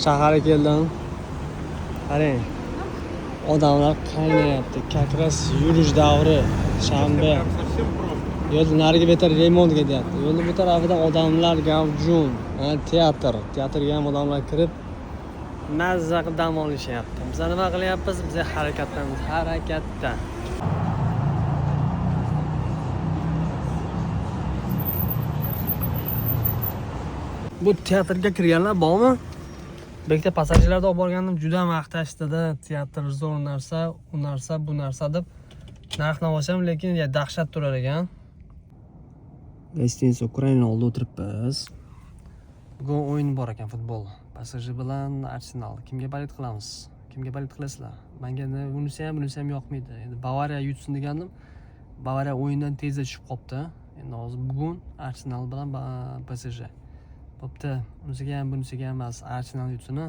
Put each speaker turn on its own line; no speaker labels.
Shaharga keldim. Qarang. Odamlar qaynayapti. Как раз yurish davri. Shanba.
Прям совсем просто.
Yo'lni narigi betari remont ketyapti. Yo'lni bu tarafida odamlar gavjum. Ha, teatr. Teatrga ham odamlar kirib mazza qilib dam olishyapti. Biz nima qilyapmiz? Biz harakatdamiz. Harakatda. Bu teatrga kirganlar bormi? Bu yerda passajirlarni olib borgandim, juda maqtashdida, teatr zo'r narsa, u narsa, bu narsa deb narx navosi ham lekin ya dahshat turar ekan. Гостиница Ukraina oldida o'tiribmiz. Bugun o'yin bor ekan futbol. PSG bilan Arsenal. Kimga болеть qilamiz? Kimga болеть qilasizlar? Menga bunisi ham, bunisi ham yoqmaydi. Endi Bavariya yutsin degandim. Bavariya o'yindan tezda tushib qolibdi. Endi hozir bugun Arsenal bilan PSG. Bo'pti. Unisiga ham, bunisiga ham emas. Arsenal yutsin.